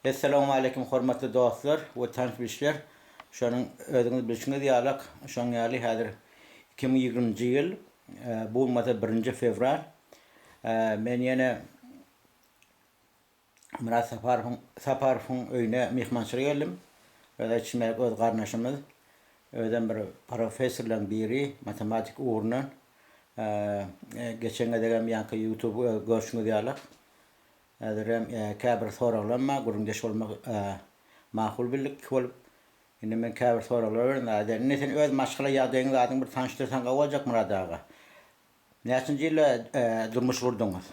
Essalawmaleýkim hormatly dostlar we tanyş-bilişler. Şonuň özüňiz bilşiňiz ýalak, şoň ýaly häzir 2020-nji ýyl, bu bolmasa birinji fewral. Men ýene Myrat Saparowyň Saparowyň öýüne myhmançylyga geldim. Öz aýdyşym ýaly öz garyndaşymyz. Özem bir professorlaryň biri, matematik ugrundan. Geçen gezegem ýaňky ýutube görşüňiz ýalak. Häzirem käbir soraglam bar, gürrüňdeş bolmak makul bildik bolup. Indi men käbir soraglar berin zat. Indi sen öz maşgala ýagdaýyň zadyň bir tanyşdyrsaň gowy boljak Myrat aga. Näçinji ýylda durmuş gurduňyz?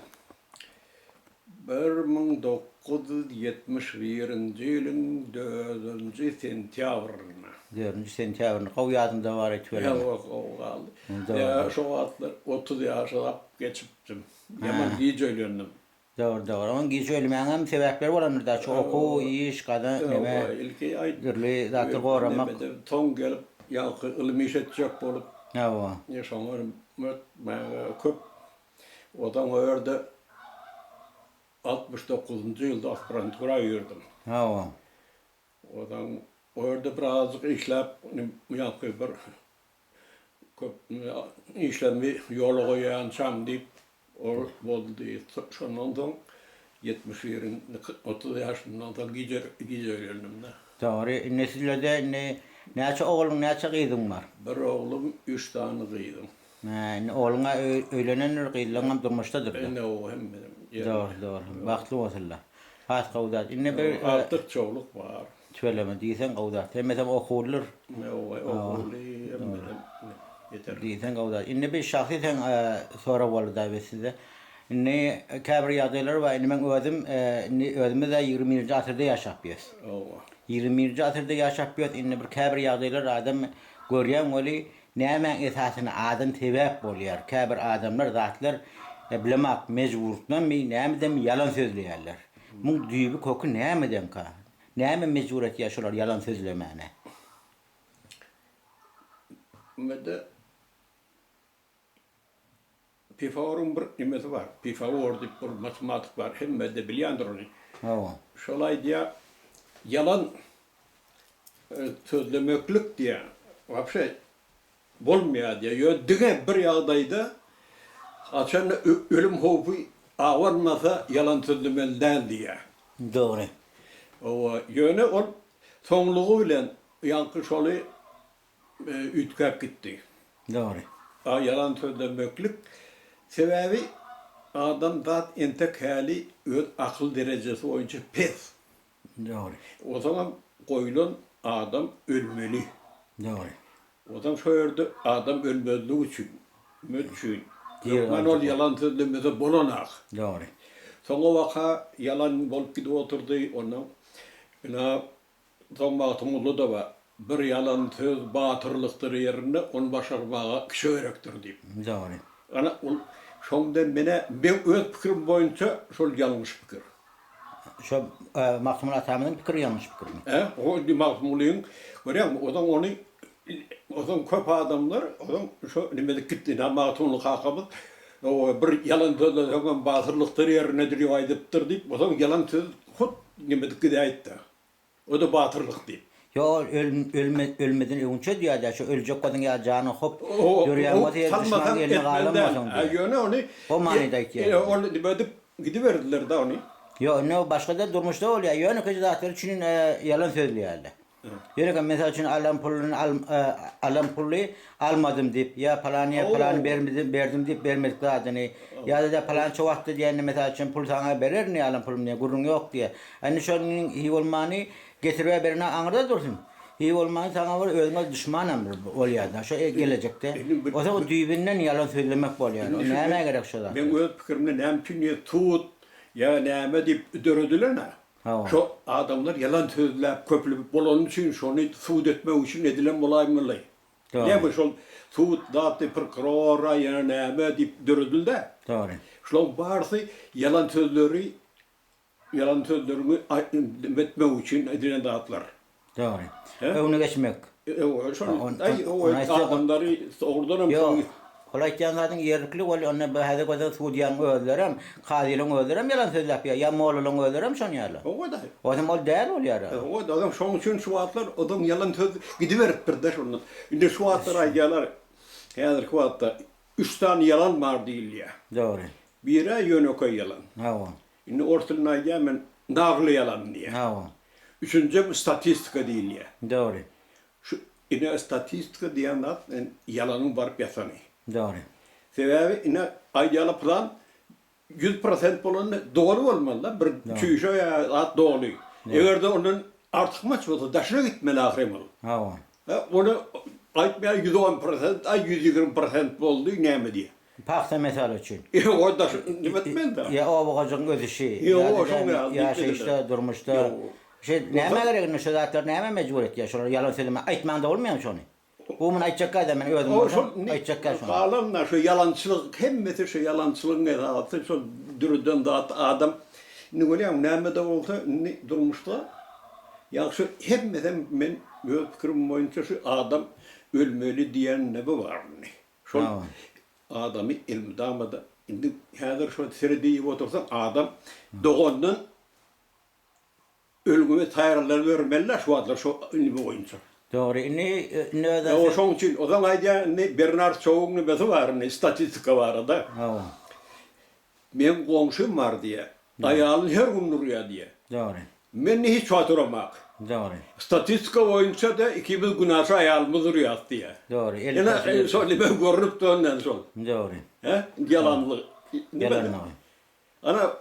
1971-nji ýylyň dördünji sentýabrynda. Dördünji sentýabrynda. Gowy ýadyňda bar aýtyberene. Hawa, gowy galdy. Ýa şo wagtlar 30 ýaşalap geçipdim. Ýaman giç öýlendim. Dogry dogry. Onuň giç öýlemäňem sebäpleri bolandyr da, şu okuw, iş, gazan, neme, dürli zatlar goramak. Soň gelip ýaňky ylym iş etjek bolup. Hawa. Şoňa mäge köp. Ozaň o ýerde 69-njy ýylda aspirantura girdim. Hawa. Ozaň o ýerde birazajyk işläp, ýaňky bir Köp işlerimi ýola goýaýançam diýip, ol boldy. Şondan soň 71-iň 30 ýaşymdan soň gije gije öýlendim-de. Dogry. Indi sizlerde indi näçe ogluň, näçe gyzyň bar? Bir oglum, üç sany gyzym. Hä, indi ogluň-a öýlenendir, gyzlaryňam durmuşdadyr-da. Indi oba hemmesem ýerinde. Dogry, dogry. Bagtly bolsunlar. Has gowy zat. Indi bir Agtyk çowluk bar. Tüweleme, diýseň gowy zat. Hemmesem okuwlydyr. Hawa, okuwly hemmesem ýeter. Diýseň gowy zat. Indi bir şahsy seň sorag boldy-da biz size. Indi käbir ýagdaýlar bar. Indi meň özüm indi özümiz-ä 21-nji asyrda ýaşap ýörüs. Hawa. 21-nji asyrda ýaşap ýörüs. Indi bir käbir ýagdaýlar adam görýäň weli nämäň esasynda adam sebäp bolýar. Käbir adamlar zatlar bilemok mejburlykdanmy nämedenmi ýalan sözleýärler. Muň düýbi köki nämedenka? Näme mejbur etýär şolary ýalan sözlemäne? Mende Pifagoryň bir nemesi bar. Pifagor diýip bir matematik bar. Hemme-de bilýändir ony. Hawa. Şol aýdýar, ýalan sözlemeklik diýýär. Wapşe Bolmaýar diýýär. Ýöne diňe bir ýagdaýda, haçanda ölüm howpy abanmasa ýalan sözlemeli däl diýýär. Dogry. Hawa, ýöne ol soňlugy bilen ýaňky şoly üýtgäp gitdi. Dogry. A ýalan sözlemeklik, sebäbi adamzat entek häli öz akyl derejesi boýunça pes. Dogry. Ozaňam goýlan adam ölmeli. Dogry. Ozaň şo ýerde adam ölmezligi üçin, üçin hökman ol ýalan sözlemese bolanak. Dogry. Soň o waka ýalan bolup gidip oturdy, ondan ina soň Magtymgulyda bar, bir ýalan söz batyrlykdyr ýerinde, ony başarmaga kişi gerekdir diýip. Dogry. Ana ol şoň bilen menä meň öz pikirim boýunça şol ýalňyş pikir. Şo Magtymguly atamyzyň pikiri ýalňyş pikirmi? Hä, o indi Magtymgulyň, görýäňmi, ozaň ony, ozaň köp adamlar, ozaň şo nimedik gitdi, ynha Magtymguly kakamyz bir ýalan sözleseňem batyrlykdyr ýerinedir diýip aýdypdyr diýip, ozaň ýalan söz hut nimedik gidäýipdir. O-da batyrlyk diýip. Ýok, ol ölmeden öňçe diýýär-dä, şo öljek bolsaň ýa janyň hop dörýän bolsa ýa duşmanyň eline galan bolsaň diýýär. Ýöne ony O manyda aýtýar. Ol nime edip gidiberdiler-de ony. Ýok, indi o başga-da durmuşda bolýar. Ýönekeje zatlar üçin ýalan sözleýärler. Ýönekeý, mysal üçin, alan puluny alan puly almadym diýip, ýa palanyýa palany berdim diýip bermedik zadyny, ýa-da palança wagtda diýende, mysal üçin, pul saňa bererin alan pulum diýen gürrüň ýok diýýär. Indi şonuň hiý bolmany getiribä berene aňyrda dursun. Hiý bolmany saňa bir özüňe duşmanam bir bolýar-da şo gelejekde. Bolsa o düýbünden ýalan sözlemek bolýar. O nämä gerek şo zatlar? Meň öz pikirimde näme üçin diýe sud ýa näme diýip döredilen-ä. Şo adamlar ýalan sözläp köplüp bolany üçin şony sud etmek üçin edilen bolaýmaly. Näme şol sud zatdy prokurora ýa näme diýip döredildi-ä. Dogry. Şolaň barysy ýalan sözleri Ýalan sözleriňi etmek üçin edilen zatlar. Dogry. Öňüne geçmek. Şol adamlary dogrudanam Ýok. Ol aýtýan zadyň ýerlikli weli onda bu häzir gözel sudýaň özlerem, kazylaň özlerem ýalan sözläp ýa, ýa mollalaň özlerem şon ýaly. Hawa-da. Ozem ol däl bolýar. Hawa-da, ozem şoň üçin şu wagtlar ozem ýalan söz gidiberipdir-de şondan. Indi şu wagtlar aýdýarlar, häzirki wagtda üç sany ýalan bar diýilýär. Dogry. Biri-ä ýönekeý ýalan. Hawa. Indi ors dilinde aýdýar men nagly ýalan diýýär. Hawa. Üçünjem statistika diýilýär. Dogry. Şu ine statistika diýen zat ýalanyň baryp ýatany. Dogry. Sebäbi ine aýdýarlar pylan 100% bolanda doly bolmaly-da bir çüýşe ýa zat doly. Eger-de ondan artykmaç bolsa daşyna gitmeli ahyryn ol. Hawa. Ony aýtmaýar 110% aý 120% boldy näme diýýär. Pagta mysal üçin. Ýok, o daş nime etmeli-dä. Ýa oba hojalygyň ösüşi. Ýok, o şoň ýaly. Ýaşaýyşda, durmuşda. Şeý, nämä gerek indi şu zatlar nämä mejbur etýär şolary ýalan sözleme aýtmaň-da bolmaýarmy şony? Umuman aýtjakka-da men özüm bolsam aýtjakka şony. Galan-da şu ýalançylyk hemmesi şu ýalançylygyň esasy şol döreden zat adam indi görýäňmi näme-de bolsa indi durmuşda ýagşy hemmesem men öz pikirim boýunça şu adam ölmeli diýen neme bar indi. Şol adamy elmydama-da indi häzir şo seredip otursaň adam dogandan ölgüme taýýarlanybermeli-dä şu wagtlar şo nime boýunça. Dogry indi indi özem Ýa şoň üçin ozal aýdýan indi Bernard Şouň nimesi bar indi statistika barada. Hawa. Meň goňşym bar diýýär. Aýalyny her gün urýar diýýär. Dogry. Men hiç wagt uramak. Dogry. Statistika boýunça-da ikimiz günaşa aýalymyz urýas diýýär. Dogry. Ine, şol nime görnüp duran şol. Dogry. Hä? Ýalanlyk. Ýalanlygy. Ana,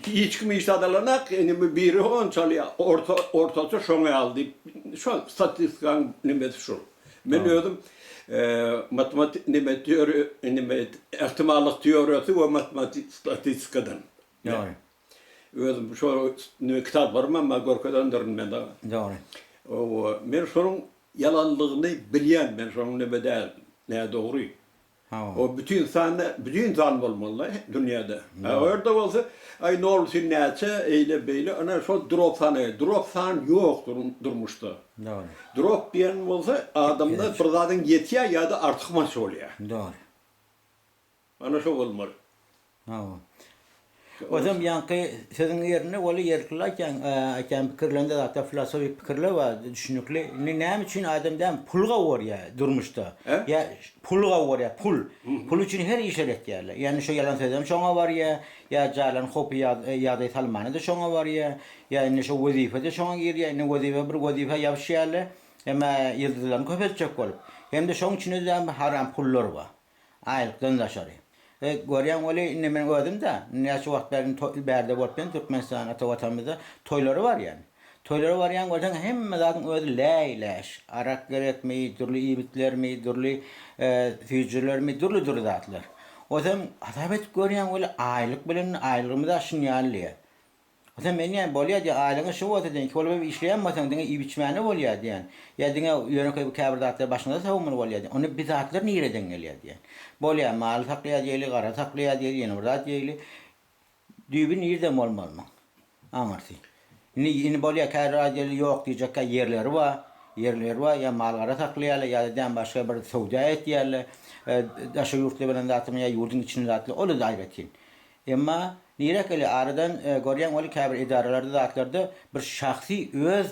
hiç kim iş sadalanak, indi biri onçaly orta, ortaça şoň ýaly diýip, şol statistikanyň nimesi şol. Men özüm matematik nime teoriýa, nime ähtimallyk teoriýasy we matematik statistikadan. Dogry. Özüm şo nime kitaplarymam bar görkezendirin men dagy. Dogry. Owa, men şonuň ýalanlygyny bilýän, men şonuň nime däl, nädogry. Hawa. O bütin san bütin san bolmaly dünýäde. A o ýerde bolsa aý nol üçin näçe eýle beýle ana şol drop sany drop san ýok durmuşda. Dogry. Drop diýen bolsa adamda bir zadyň ýetýär ýa-da artykmaç bolýar. Dogry. Ana şo bolmaly. Hawa. Ozam ýaňky sözüň ýerinde weli ýerlikli aýtýaň, aýtýan pikirleriňde zatlar filosofik pikirler bar, düşünikli. Indi näme üçin adam däm pul gowurýar durmuşda? Ýa pul gowurýar, pul. Pul üçin her işleri etýärler. Ýagny şo ýalan sözem şoňa barýar, ýa jaýlaryň howpy ýagdaý salmany-da şoňa barýar, ýa indi şo wezipe-de şoňa girýär. Indi wezipe bir wezipä ýapyşýarlar, hem-ä ýyldyzlaryny köpeltjek bolup. Hem-de şoň içinde-de haram pullar bar. Aýlykdan daşary. E, görýäň weli, indi men özüm-dä, näçe wagt bäri indi bärde bolup men Türkmenistan ata Watanymyzda toýlara barýan. Toýlara barýan görseň hemme zadyň özi läý-läş. Arak gerekmi, dürli iýmitlermi, dürli süýjülermi, dürli-dürli zatlar. Ozem hasap edip görýäň weli, aýlyk bilen aýlygymyz-a şunýaly diýýär. Sen men diýýän, bolýa diýýän, aýlygyň şu bolsa diýýän, iki bolup işleýän bolsaň diňe iýip-içmäne bolýa diýýän. Ýa diňe ýönekeý bir käbir zatlary başyňyza sowmaly bolýa diýýän. Onda bi zatlar nireden gelýär diýýän. Bolýa, mal saklaýar diýeli, gara saklaýar diýeli, ýene bir zat diýeli. Düýbi nireden bolmaly muň? Aňyrsy. Indi, indi bolýa, käbir zat diýeli, ýok diýjekkä ýerleri bar, ýerleri bar, ýa mal-gara saklaýarlar, ýa-da däm başga bir söwda etýärler. Daşary ýurtly bilen zatmy ýa ýurduň içinde zatly, ol-da aýratyn. Emma nirek eli aradan görýäň weli käbir edaralarda zatlarda bir şahsy öz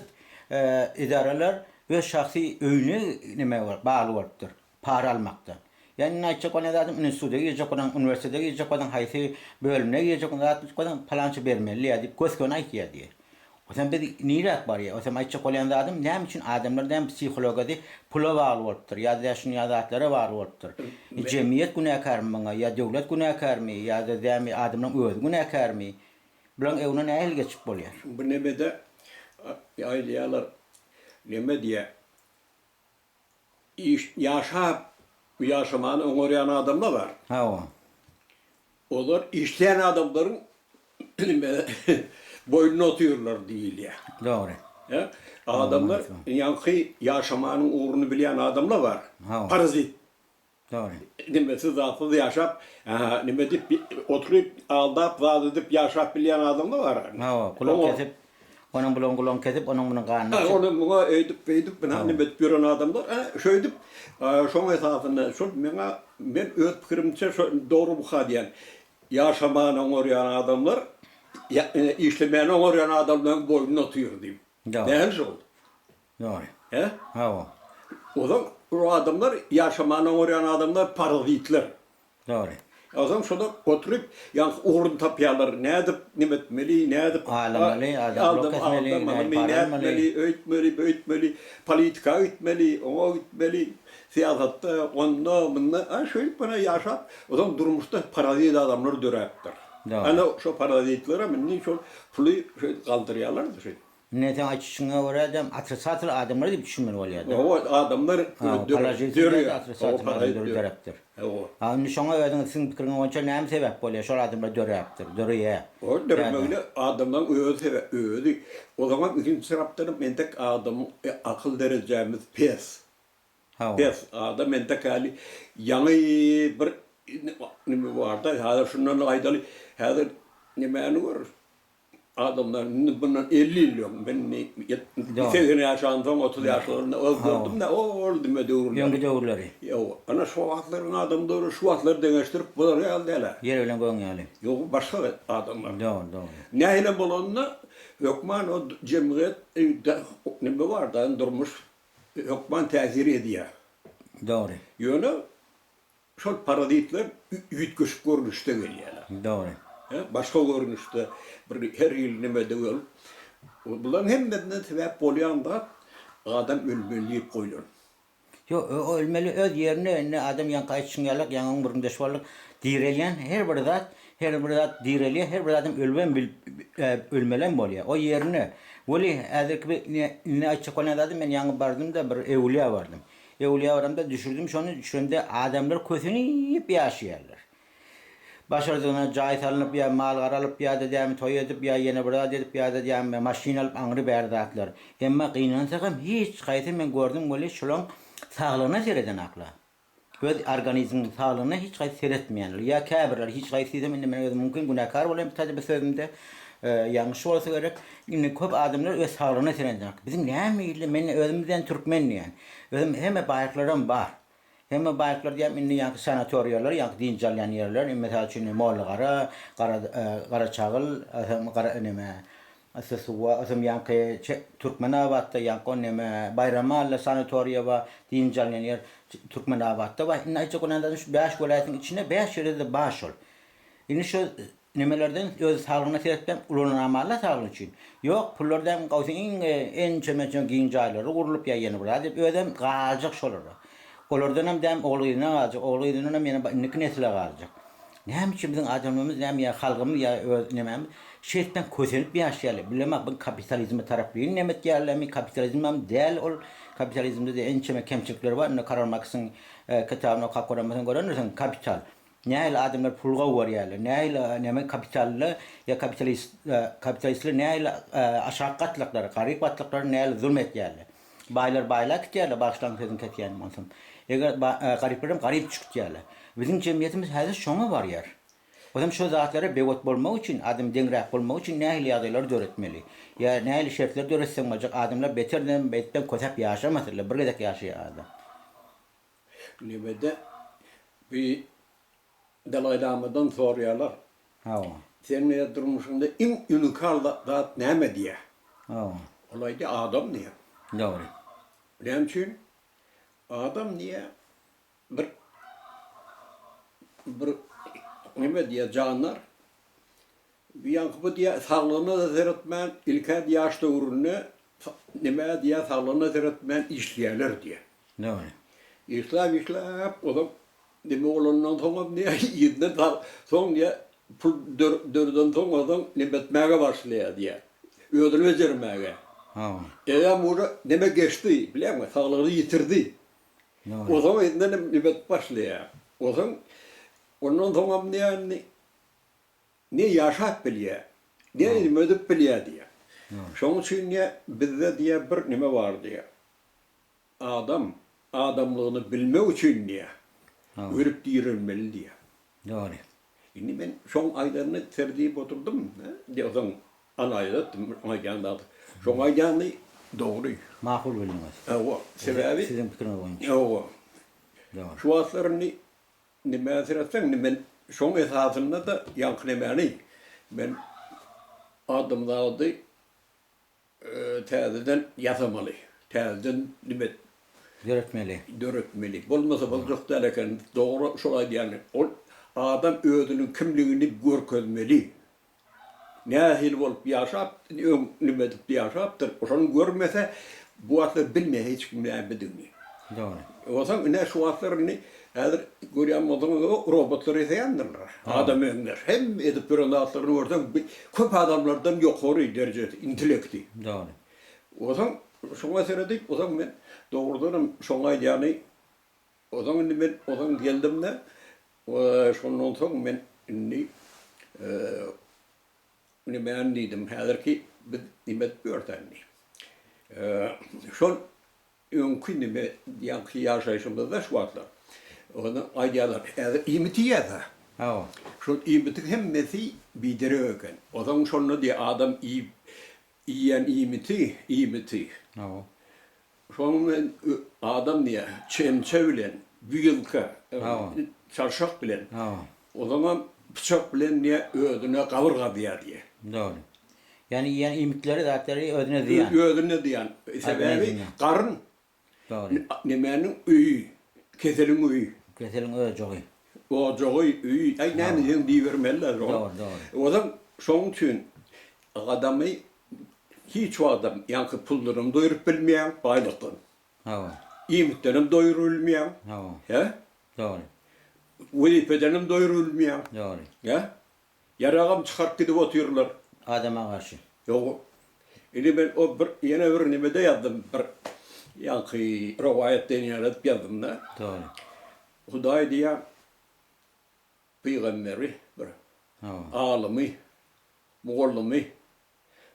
edaralar öz şahsy öýüne neme bagly bolupdyr para almakda. Ýagny indi aýtjak bolýan zadym instituta girjek bolsaň uniwersitete girjek bolsaň haýsy bölümine girjek bolsaň zat bolsaň palança bermeli diýýär diýip gös göni aýtýar diýýär. Osam biz niräk barýa? Osam aýtjak bolýan zadym näme üçin adamlar näme psihologiýasy pula bagly bolupdyr ýa-da şuny ýaly zatlara bagly bolupdyr. Jemgyýet günäkärmi muňa ýa döwlet günäkärmi ýa-da dämi adamlaryň özi günäkärmi? Bularyň öňüne nähili geçip bolýar? Bu nemede aýdýarlar neme diýýär Iş, ýaşap, ýaşamany oňarýan adamlar bar. Hawa. Olar işleýän adamlaryň nime boýnuna otyrlar diýilýär. Dogry. Hä? Adamlar ýaňky ýaşamanyň ugruny bilýän adamlar bar. Hawa. Parazit. Dogry. Nimesiz zatsyz ýaşap, nime diýip oturyp, aldap, zat edip ýaşap bilýän adamlar bar. Hawa, gulak kesip. Onuň bulaň gulagyny kesip, onuň munuň ganyny içip. Ony muňa öýdüp, beýdip, ynha neme edip ýören adamlar, ä, şöýdüp, şoň esasynda şol meňa, men öz pikirimçe şo dogry-buka diýýän. Ýaşamany oňarýan adamlar, ýa, işlemäni oňarýan adamlaryň boýnunda otyr diýip. Dogry. Nähili şol? Dogry. Hä? Hawa. Ozal o adamlar ýaşamany oňarýan adamlar parazitler. Dogry. Ozal şolar oturyp ýaňky ugruny tapýarlar, nädip neme etmeli, nädip Aldamaly, adam gulak kesmeli, aldamaly, nätmeli, öýtmeli, beýtmeli, politika gitmeli, oňa gitmeli, syýasatda, onda, munda, a şeýdip ine ýaşap, ozal durmuşda parazit adamlar döräpdir. Dogry. Ana şo parazitlerem indi şol puly şeýdip galdyrýarlar-da şeýdip. Indi seň aýtyşyňa görä-de otrisatel adamlar diýip düşünmeli bolýar-da. Hawa, adamlar Položitel däl-de otrisatel adamlar döräpdir. Hawa. A indi şoňa özüňiz siziň pikiriňiz boýunça näme sebäp bolýar şol adamlar döräpdir, döreýär? Ol döremegine adamlaryň özi sebäp, özi. O zaman ikinji tarapdanam entek adamyň akyl derejämiz pes. Hawa. Pes. Adam entek häli ýaňy bir neme barda, häzir şundan aýdaly, häzir nemäni gör, Adamlar indi bundan 50 ýyl öň, men indi 80 ýaşamsoň 30 ýaşlarynda öz gördüm-de, ol dime döwürleri. Öňki döwürleri. Ýok, ana şo wagtlaryň adamlary şu wagtlary deňeşdirip bolar ýaly däl-ä. Ýer bilen gögüň ýaly. Ýok, başga adamlar. Dogry, dogry. Nähili bolanda, hökman o jemgyýet neme bar-da, durmuş hökman täsir edýär. Dogry. Ýöne Şol parazitler üýtgeşik görnüşde gelýärler. Dogry. Başga görnüşde bir her hili nemede bolup, bularyň hemmesine sebäp bolýan zat adam ölmeli diýip goýlan. Ýok, o ölmeli öz ýerine indi adam ýaňky aýdyşyň ýalak ýaňy ömrüňdeş bolduk. Direlýän her bir zat, her bir zat direlýär, her bir adam ölübem bilip ölmelem bolýar. O ýerine. Weli häzirki bir indi aýtjak bolýan zadym men ýaňy bardym-da bir öwülýä bardym. Öwlüýä baramda düşürdim şony, düşüremde adamlar kösenip ýaşaýarlar. Başardygyna jaý salnyp ýa mal-gara alyp ýa-da dämi toý edip ýa ýene bir zat edip ýa-da dämi maşyn alyp aňry-bäri zatlar. Emma gynansagam hiç haýsy men gördüm weli şolaň saglygyna seredenakla. Öz organizminiň saglygyna hiç haýsy seretmeýänler. Ýa käbirleri hiç haýsy diýsem indi men özüm mümkin günäkär bolaýyn bu taýda bu sözümde. Ýalňyş bolsa gerek. Indi köp adamlar öz saglygyna seredenok. Biziň näme ilde men özüm diýen türkmen diýen. Özüm hemme baýlyklaram bar. Hemme baýlyklar diýýän indi ýaňky sanatoriýalar, ýaňky dynç alýan ýerler, indi mysal üçin Mollagara, Gara Garaçagyl, Gara neme Suwa, özüm ýaňky Türkmenabatda ýaňky o neme Baýramalyda sanatoriýa bar, dynç alýan ýer Türkmenabatda bar. Indi aýtjak bolýan zadym şu bäş welaýatyň içinde bäş ýerde-de bar şol. Indi şu Nemelerden öz saglygyna seretmän ulanamalla saglygy üçin. Ýok, pullar däm gowsy iň ençeme giň jaýlary gurlup ýa ýene bir zat edip özem galjak şolara. Olardanam däm ogul gyzyna galjak, ogul gyzyndanam ýene indiki nesle galjak. Näme üçin biziň adamlarymyz näme ýa halgymyz ýa öz nemämiz şeýtmän kösenip ýaşaýarlar. Bilemok bu kapitalizme taraplyn neme etýärlermi, kapitalizmem däl ol. Kapitalizmde-de ençeme kemçilikler bar. Indi Karl Marksyň kitabyny okap gören bolsaň görendirsiň Kapital. Nähili adamlar pul gowarýarlar, nähili näme kapitally ýa kapitalist kapitalistler nähili aşak gatlaklara, garyp gatlaklara nähili zulum etýärler. Baýlar baýlap gitýärler, bagyşlaň sözüňi kesýänim onsoň. Eger garyplar hem garyp düşüp gitýärler. Biziň jemgyýetimiz häzir şoňa barýar. Ozam şo zatlara begot bolmak üçin, adam deňräk bolmak üçin nähili ýagdaýlary döretmeli? Ýa nähili şertleri döretseň boljak, adamlar beterden beýtden kösäp ýaşamasynlar, bir gezek ýaşaýar adam. Nemede bi Dalaý Lamadan soraýarlar. Hawa. Seň diýýär durmuşyňda iň unikal zat näme diýýär. Hawa. Ol aýdýar adam diýýär. Dogry. Näme üçin? Adam diýýär bir bir neme diýýär jandar. Ýaňky bu diýýär, saglygyna-da seretmän, ilk-ä ýaş döwründe neme diýýär, saglygyna seretmän işleýärler diýýär. Dogry. Işläp-işläp, ozal neme bolandan soňam diýýär, yzyna sag, soň diýýär, pul döreden soň ozal neme etmäge başlaýar diýýär, özüni bejermäge. Hawa. Eýýäm uje neme geçdi, bilýäňmi, saglygyny ýitirdi. Dogry. Ozal yzyndan neme edip başlaýar. Ozal, ondan soňam diýýär indi, Ne ýaşap bilýär, ne neme edip bilýär diýýär. Şonuň üçin diýýär, bizde diýýär bir neme bar diýýär. Adam adamlygyny bilmek üçin diýýär, ölüp direlmeli diýýär. Dogry. Indi men şoň aýdanyny ser diýip oturdym. Diýseň, analiz etdim, aýdýan zady. Şoň aýdýany dogry. Makul bildiňiz. Hawa, sebäbi. Siziň pikiriňiz boýunça. Hawa. Dogry. Şu wagtlar indi nämä seretseň, indi men şoň esasynda-da ýaňky nemäni men adamzady täzeden ýasamaly, täzeden nime Döretmeli. Döretmeli. Bolmasa boljak däl eken. Dogry şol aýdýany. Ol adam özüniň kimligini görkezmeli. Nähili bolup ýaşap, öň nime edip ýaşapdyr, şony görmese, bu wagtlar bilmeýär hiç kim nämedigini. Dogry. Onsoň ine şu wagtlar indi häzir görýän bolsaňyz robotlar ýasaýandyrlar. Adam öňler. Hemme edip ýören zatlaryny görseň köp adamlardan ýokary derejesi, intellekti. Dogry. Onsoň şoňa seredip, onsoň men dogrudanam şoň aýdýany onsoň indi men onsoň geldim-de Şondan soň men indi nämäni diýdim, häzirki biz nime edip ýörüs indi. Şol öňki nime ýaňky ýaşaýşymyzda şu wagtlar ony aýdýarlar, häzir iýmit iýýäs-ä. Hawa. Şol iýmitiň hemmesi biderek eken. Onsoň şonda diýýär, adam iýip Iýen iýmiti, iýmiti. Hawa. Şonuň bilen adam diýýär, çemçe bilen, wilka, Hawa. çarşak bilen. Hawa. Ozaňam pyçak bilen diýýär, özüne gabyr gazýar diýýär. Dogry. Ýagny iýen iýmitleri, zatlary özüne zyýan. Özüne zyýan. Sebäbi garyn Dogry. Nemäniň öýi? Keseliň öýi. Keseliň ojagy. Ojagy, öýi. Aý, näme diýseň diýibermeli-dä şoňa. Dogry, dogry. Ozal şonuň üçin adamy hiç wagtam ýaňky puldanam doýrup bilmeýäň, baýlykdan. Hawa. Iýmitdenem doýrup bilmeýäň. Hawa. Hä? Dogry. Wezipedenem doýrup bilmeýäň. Dogry. Hä? Ýaragam çykaryp gidip otyrlar. Adama garşy. Ýok. Indi men o bir ýene bir nemede ýazdym bir ýaňky rowaýat diýen ýaly edip ýazdym-da. Dogry. Hudaý diýýär pygamberi bir alymy, mugallymy,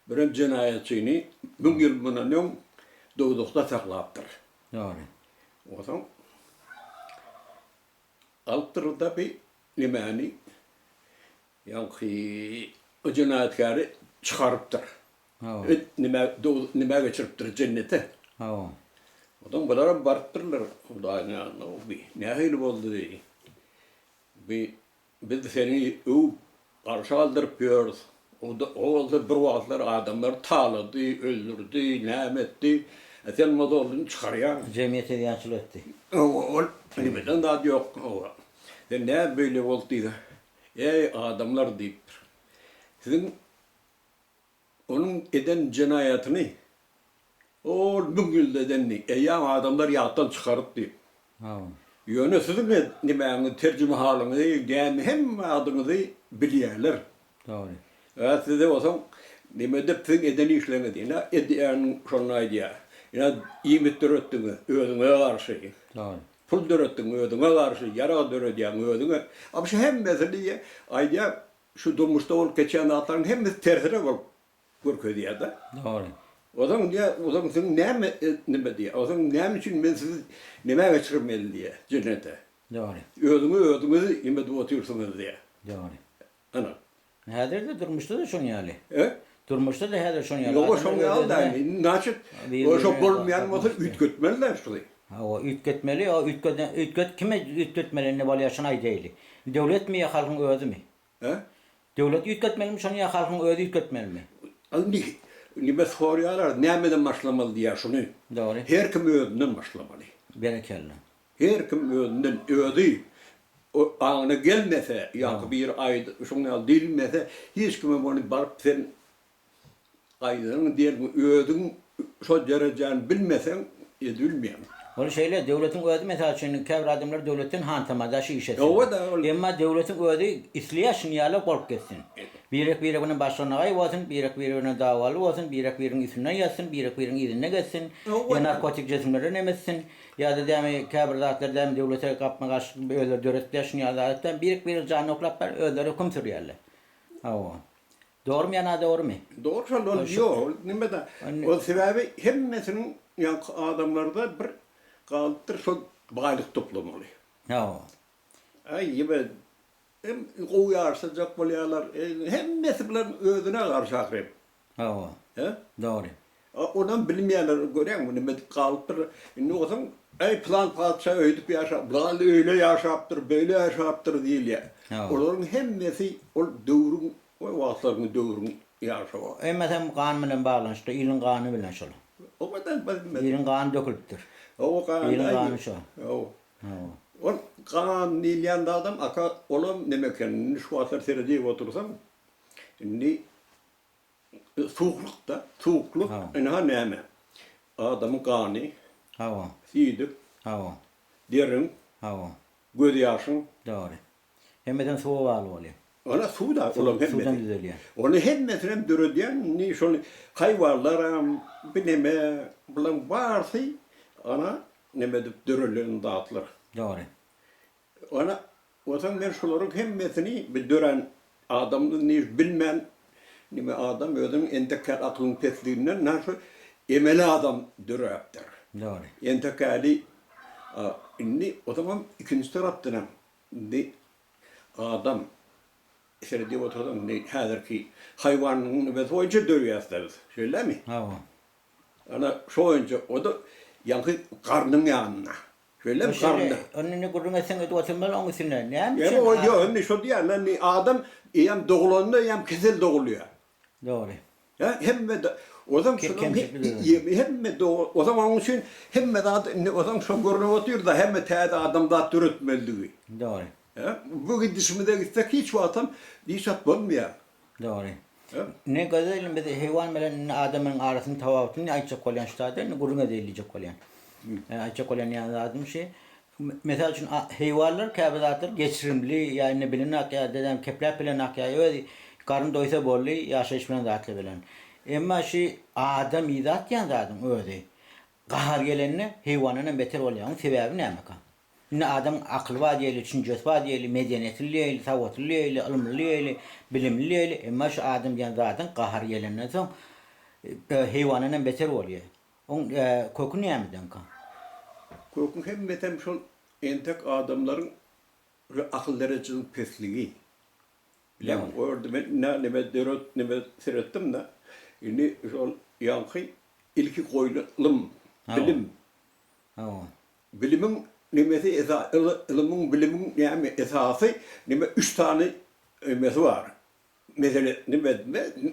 birem jenaýatçyny müň ýyl mundan öň dowzahda saklapdyr. Dogry. Onsoň alypdyr-da bi Nemäni, ýaňky jenaýatkäri çykarypdyr. Hawa. Nime, nimä geçiripdir, jennete. Hawa. Onsoň bularam barypdyrlar Hudaýyň ýanyna, Bi nähili boldy diý. Bi biz seni öwüp, garşy aldyryp ýörüs. O bolsa bir wagtlar adamlary talady, öldürdi, näme etdi. A sen bolsa ony çykarýaň. Jemgyýete zyýançylyk etdi. Hawa, ol nimeden zat ýok. Hawa. Sen näme beýle boldy diýse, Eý, adamlar diýipdir. Siziň onuň eden jenaýatyny ol müň ýylda edenini eýýäm adamlar ýatdan çykaryp diýip. Hawa. Ýöne siziň nimäňizi, terjimehalyňyzy, näme hemme adyňyzy bilýärler. Dogry. Ä size bolsaň neme edip siziň eden işleriňizi ine edýäniň şonda aýdýar. Ine iýmit döretdiňiz özüňize garşy. Dogry. Pul döretdiň özüňe garşy, ýarag döredýäň özüňe. A şu hemmesini aýdýar, şu durmuşda bolup geçýän zatlaryň hemmesi tersine bolup görkezýär-de. Dogry. Ozaň diýýär, ozaň siziň näme neme diýýär, ozaň näme üçin men sizi nämä geçirmeli diýýär, jennete. Dogry. Özüňe özüňizi neme edip otyrsyňyz diýýär. Dogry. Ana. Häzir-de durmuşda-da şoň ýaly. E? Durmuşda-da häzir şoň ýaly. Ýok, şoň ýaly däl. Naçit, şo bolmaýan bolsa üýtgetmeli-dä şuny. Hawa, üýtgetmeli. O üýtgeden, üýtget, kime üýtgetmeli indi bolýar şony aýdaýly. Döwletmi ýa halkyň özümi? E? Döwlet üýtgetmelimi şony ýa halkyň özi üýtgetmelimi? Indi nime sorýarlar, nämeden başlamaly diýýär şuny. Dogry. Her kim özünden başlamaly. Berekella. Her kim özünden, özi aňyna gelmese, ýaňky biri aýdy, şuň ýaly diýilmese, hiç kimem ony baryp sen aýdanyň diýen özüň şo derejäni bilmeseň edibilmeýäň. Ol şeýle, döwletiň özi mysal üçin käbir adamlar döwletden hantama-da şu iş etsin. Hawa-da ol. Emma döwletiň özi isleýär şuny ýaly bolup geçsin. Birek-birek bilen başlanagaý bolsun, birek-birek bilen dawaly bolsun, birek-biriniň üstünden ýatsyn, birek-biriniň yzynda gezsin, ýa narkotik jisimlere neme etsin. Ýa-da dämi käbir zatlar dämi döwlete gapma-garşylyk özleri döretýär şuny ýaly zat dämi birek-birek janyny oklap bar özleri höküm sürýärler. Hawa. Dogrymy ýa nadogrymy? Dogry şol ol ýok ol nime-de ol sebäbi hemmesiniň ýaňky adamlarda bir galypdyr şol baýlyk toplamaly. Hawa. Aý ýeme hem gowy ýaşajak bolýarlar hemmesi bilen özüne garşy ahyryn. Hawa. He? Dogry. Onam bilmeýärler, görýäňmi, neme edip galypdyr. Indi bolsaň, äý, pylan patyşa öýdüp ýaşap, pylan öýle ýaşapdyr, beýle ýaşapdyr diýilýär. Olaryň hemmesi ol döwrüň, o wagtlaryň döwrüň ýaşawy. Hemmesem gan bilen baglanyşykly, iliň gany bilen şol. Iliň gany dökülipdir. Iliň gany şo. Ol gan diýilýän zadam aka, olam neme eken, indi şu wagtlar seredip otursaň, indi Suwuklyk-da, suwuklyk ynha näme? Adamyň gany, Hawa. siýdik, Hawa. deriň, Hawa. gözýaşyň. Dogry. Hemmesem suwa bagly bolýar. Ony suw-da, olaryň hemmesi. Suwdan düzelýär. Ony hemmesinem döredýän indi şol haýwanlaram, bi neme, bularyň barsy ana neme edip dörelen zatlar. Dogry. Ana, onsoň men şularyň hemmesini bir dörän adam ni bilmän, nime adam özüniň entek häli akylyň pesliginden na şu emeli adam döräpdir. Dogry. Entek häli indi onsoňam ikinji tarapdanam indi adam seredip otursaň indi häzirki haýwanyň nimesi boýunça dörýäs-dä biz. Şeýlemi? Hawa. Ana, şo boýunça o-da ýaňky garnyň ýanynda. Şeýlemi garynda? Ony indi gürrüň etseň edip oturmaly oň üstünde. Näme üçin? Ýa ýok, indi şo diýýän, indi adam eýýäm dogulanda eýýäm kesel dogulýar. Dogry. Hä, hemme ozam şunuň hemme ozam onuň üçin hemme zat indi ozam şo görnüp otyr-da, hemme täze adamzat döretmelidigi. Dogry. Hä, bu gidişimize gitsek hiç wagtam hiç zat bolmaýar. Dogry. Indi gözelim biz heýwan bilen indi adamyň arasynyň tapawutyny aýtjak bolýan şu taýda indi gürrüň edeýin diýjek bolýan. Aýtjak bolýan ýa zadym şi. Mysal üçin heýwanlar käbir zatlar geçirimli ýa indi bilen akýar, dedem kepläp bilen akýar, öz garny doýsa boldy, ýaşaýyş bilen zatlar bilen. Emma şi adam zat diýen zadyň özi gahar gelende heýwandan hem beter bolýar. Oň sebäbi nämeka? Indi adamyň akyly bar diýeli, düşünjesi bar diýeli, medeniýetli diýeli, sowatly diýeli, ylymly diýeli, bilimli diýeli, emma şu adam diýen zadyň gahary gelenden soň heýwandan hem beter bolýar. Oň köki nämedenka? Köki hemmesem şol entek adamlaryň akyl derejesiniň pesligi. Bileň, o ýerde men ine neme döret, neme seretdim-de, indi şol ýaňky ilki goýlan ylym, bilim. Hawa. Bilimiň nemesi esa ylymyň bilimiň näme esasy neme üç sany nemesi bar. Mesele neme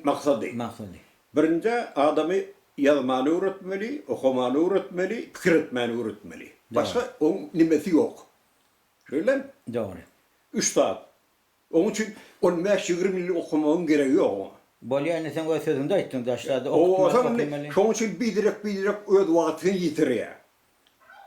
maksady. Maksady. Birinji adamy ýazmany öwretmeli, okamany öwretmeli, pikir etmäni öwretmeli. Başga oň nemesi ýok. Şeýlemi? Dogry. Üç zat. Oň üçin on bäş-ýigrimi ýyl okamagyň geregi ýok oňa. Bolýa indi sen öz sözüňde aýtdyň daşlarda okutmaly okamaly. Şoň üçin biderek biderek öz wagtyny ýitirýär.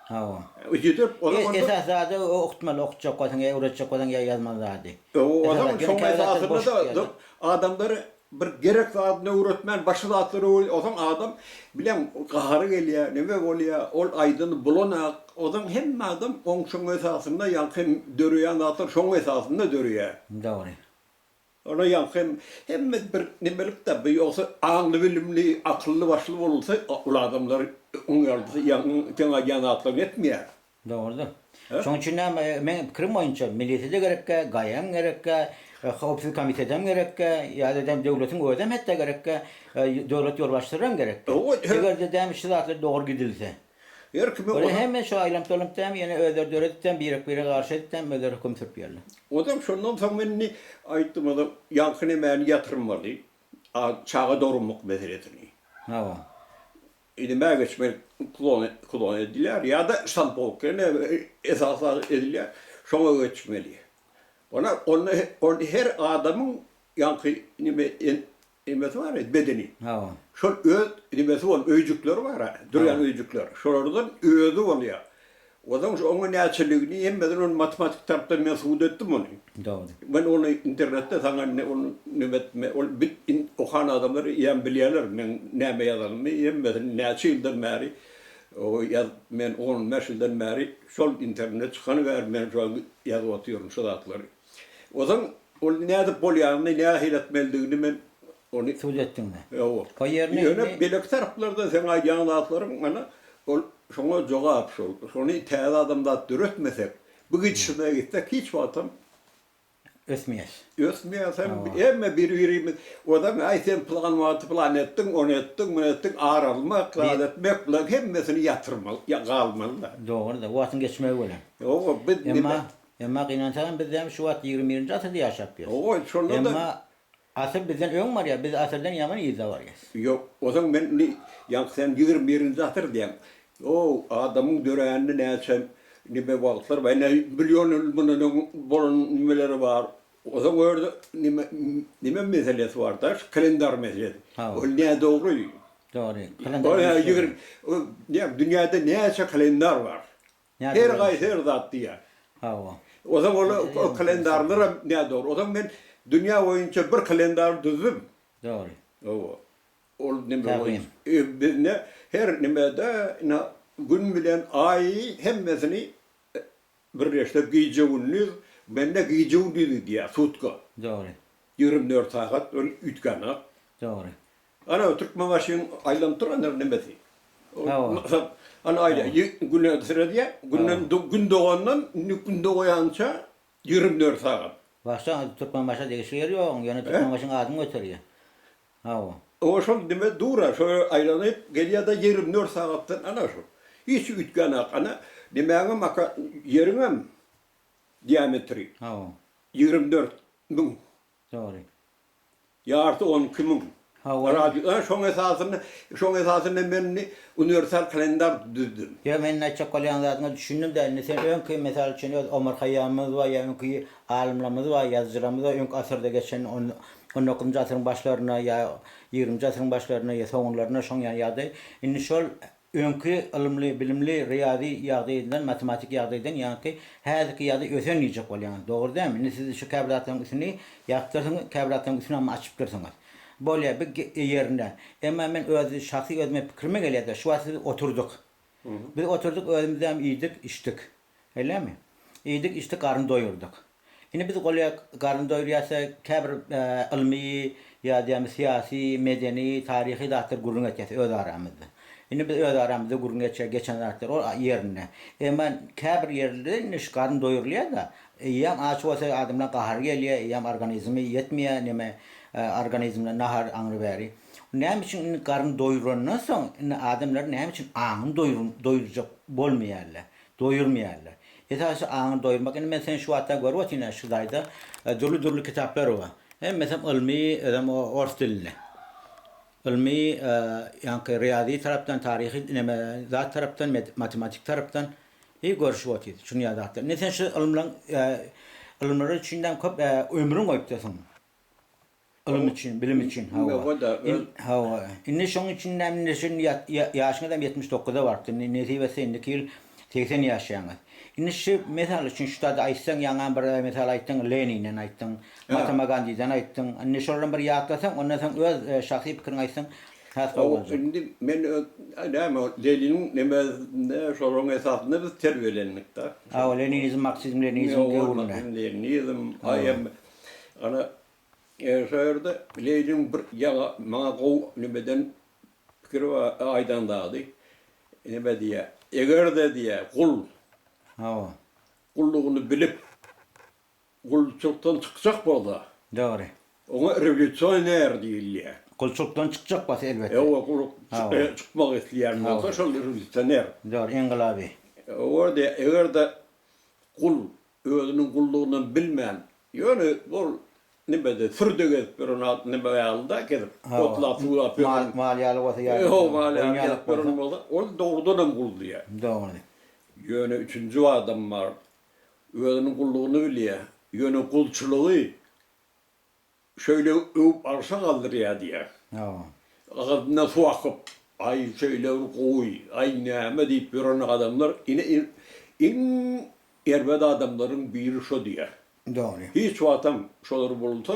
Hawa. Ýitirip ozan onda. Esasy zady okutmaly okutjak bolsaň ýa öwretjek bolsaň ýa ýazmaly zady. Ozan şoň esasynda-da adamlary Bir gerek zadyny öwretmän başga zatlary öwret ozan adam bilen gahary gelýär neme bolýar ol aýdany bulanak ozan hemme adam oň şoň esasynda ýaňky hem döreýän zatlar şoň esasynda döreýär. Dogry. Ona ýaňky hem hemme bir nemelikde bu ýogsa aňly bilimli akylly başly bolsa ol adamlar oň ýaly ýaňky seň aýdýan zatlaryňy etmeýär. Dogrudyr. Şonuň üçin hem meň pikirim boýunça milisiýa-da gerekkä, GAI-am gerekkä, howpsuzlyk komitetem gerekkä, ýa-da däm döwletiň özem hetda gerekkä, döwlet ýolbaşçylaram gerekkä. Eger-de däm şu zatlar dogry gidilse. Her kime Olar hemme şu aýlanyp-dolanyp däm ýene özleri döredip däm birek-birege garşy edip däm özleri höküm sürüp ýörler. Ozal şondan soň men indi aýtdym ozal ýaňky nemäni ýatyrmaly, çaga dogurmak meselesini. Hawa. Nämä geçmek klon klon edilýär ýa-da ştampowka ine esasy edilýär şoňa geçmeli. Ona onda ony her adamyň ýaňky nime nemesi bar bedeni. Hawa. Şol öz nemesi bol öýjükleri bar durýan öýjükler. Şolardan özi bolýar. Onsoň şu oňa näçeligini hemmesini ony matematik tarapdan men subut etdim ony. Dogry. Men ony internetde saňa indi ony neme etme ol bil in okan adamlar eýýäm bilýärler meň näme ýazanymy hemmesini näçe ýyldan bäri o ýazyp men on bäş ýyldan bäri şol internet çykany bäri men şo ýazyp otyryn şu zatlary. Onsoň ol nädip bolýanyny nähili etmelidigini men Ony Subut etdiňmi? Ýok. O ýerine Ýöne indi. beýleki taraplarda seň aýdýan zatlaryň mana ol şoňa jogap şol. Şony täze adamzat döretmesek, bu gidişimize gitsek hiç wagtam. Ösmeýäs. Ösmeýäs hem hemme bir-birimiz ozam aý sen pylan wagty pylan etdiň, ony etdiň, muny etdiň ar almak, zat etmek bulaň hemmesini ýatyrmaly, galmaly-da. Dogry-da, wagtyň geçmegi bilen. Hawa, biz neme. Emma, emma gynansagam biz hem şu wagt 21-nji asyrda ýaşap ýörüs. Hawa, şonda-da. Emma asyr bizden öň barýar, biz asyrdan ýaman yzda barýas. Ýok, ozan men indi ýaňky sen 21-nji asyr diýýäň. O adamyň döränine näçe nime wagtlar bar, ine million ýyl mundan öň bolan nimeleri bar. Ozan o ýerde nime nime meselesi bar-da, şu kalendar meselesi. Ol nädogry. Dogry. Kalendar. O dünýäde näçe kalendar bar. Her gaýsy her zat diýýär. Hawa. Ozan ol o kalendarlaram nädogry. Ozan men dünýä boýunça bir kalendar düzdüm. Dogry. Hawa. Ol neme boýunça biz ne her nimede ine gün bilen aýy hemmesini birleşdirip gije-gündiz mende gije-gündiz gidýär sutka. Dogry. 24 sagat ol üýtgänok. Dogry. Ana Türkmenbaşyň aýlanyp durandyr nemesi. Hawa. Ana aýla güne seredýär. Günden gün dogandan indi gün dogaýança 24 sagat. Başda Türkmenbaşa degişli ýeri ýok, ýöne Türkmenbaşyň adyny göterýär. Hawa. Oba şol neme dur-a, şo aýlanyp gelýär-de 24 sagatdan ana şo. Hiç üýtgänok. Ana nemäňem aka ýeriňem diametri. Hawa. 24 müň. Dogry. Ýarty 12 müň. Hawa. Radio, a şoň esasynda, şoň esasynda men indi uniwersal kalendar düzdüm. Ýok, men indi aýtjak bolýan zadyňa düşündim-dä, indi sen öňki, mysal üçin, öz Omar Haýýamymyz bar, ýa öňki alymlarymyz bar, ýazyjylarymyz bar, öňki asyrda geçen, on, on dokuzynjy asyryň başlarynda ýa ýigriminji asyryň başlarynda ýa soňunlarynda şoň ýaly ýagdaý. Indi şol Öňki ylymly, bilimli, ryýazy ýagdaýyndan, matematik ýagdaýdan ýaňky häzirki ýagdaý ösen diýjek bolýaňyz. Dogry dälmi? Indi siz şu käbir zatlaryň üstüni ýapypdyrsyňyz, käbir zatlaryň üstüni hem açypdyrsyňyz. Bolýar, bu ýerinde. Emma men öz şahsy özüme pikirime gelýär-de, şu wagt siz oturdyk. Biz oturdyk, özümizem iýdik, içdik. Şeýlemi? Iýdik, içdik, garyn doýurdyk. Indi biz gol garyn doýurýarsa käbir ylmy ýa diýýämi syýasy, medeni, taryhy zatlar gürrüň etýäs öz aramyzda. Indi biz öz aramyzda gürrüň etjek geçen zatlar ol ýerinde. Emma käbir ýerlerde indi şu garyn doýurylýar-da, eýýäm aç bolsa adamlaň gahary gelýär, eýýäm organizmi ýetmeýär neme organizmine nahar aňry bäri. Näme üçin indi garyn doýurandan soň indi adamlar näme üçin aňyny doýurjak bolmaýarlar? Doýurmaýarlar. Esasy aňyny doýurmak. Indi men seni şu wagtda görüp otyryn şu jaýda dürli-dürli kitaplar bar. Hemmesem ylmy, özem ors dilinde. Ylmy, ýaňky ryýazy tarapdan, taryhy neme zat tarapdan, matematik tarapdan hi görüşip otyrys. Şuny ýaly zatlar. Indi sen şu ylymlaryň ylymlary üçin köp ömrüň goýupdyrsyň. Ylym üçin, bilim üçin, hawa. Hawa. Indi şoň üçin näme indi şu ýaşyňyzam 79-a barypdy. Indi nesip etse indiki ýyl 80 ýaşaýaňyz. Indi şu mysal üçin şu zady aýtsaň, ýaňam bir mysal aýtdyň, Leninden aýtdyň, Mahatma Gandiden aýtdyň. Indi şolaram bir ýatlasaň, ondan soň öz şahsy pikiriňi aýtsaň has gowy boljak. Indi men öz näme Leniniň nemesinde şolaryň esasynda biz terbiýelendik-de. Hawa, leninizm, marksizm, leninizm döwründe. Leninizm, aýam ana Şo ýerde Leýliň bir ýaňa maňa gowy nimeden pikiri bar, aýdan zady. Nime diýýär, eger-de diýýär, gul Hawa. gullugyny bilip, gulçulykdan çykjak bolsa, Dogry. oňa rewolýusioner diýilýär. Gulçulykdan çykjak bolsa, elbetde. Hawa, gul çykmak isleýän bolsa, şol rewolýusioner. Dogry, ingylaby. Hawa diýýär, eger-de gul Özüniň gullugynam bilmän, ýöne ol nimede, sürüde gezip ýören at nime ýaly-da gezip, otlap, suwlap ýören. Mal ýaly bolsa ýa. Hawa, mal ýaly gezip ýören bolsa, ol dogrudanam gul diýýär. Dogry. Ýöne üçünji bir adam bar, özüniň gullugyny bilýär, ýöne gulçulygy Şeýle öwüp arşa galdyrýar diýýär. Hawa. Agzyndan suw akyp, aý şeýle bir gowy, aý näme diýip ýören adamlar ine iň erbet adamlaryň biri şo diýýär. Dogry. Hiç wagtam şolar bolsa,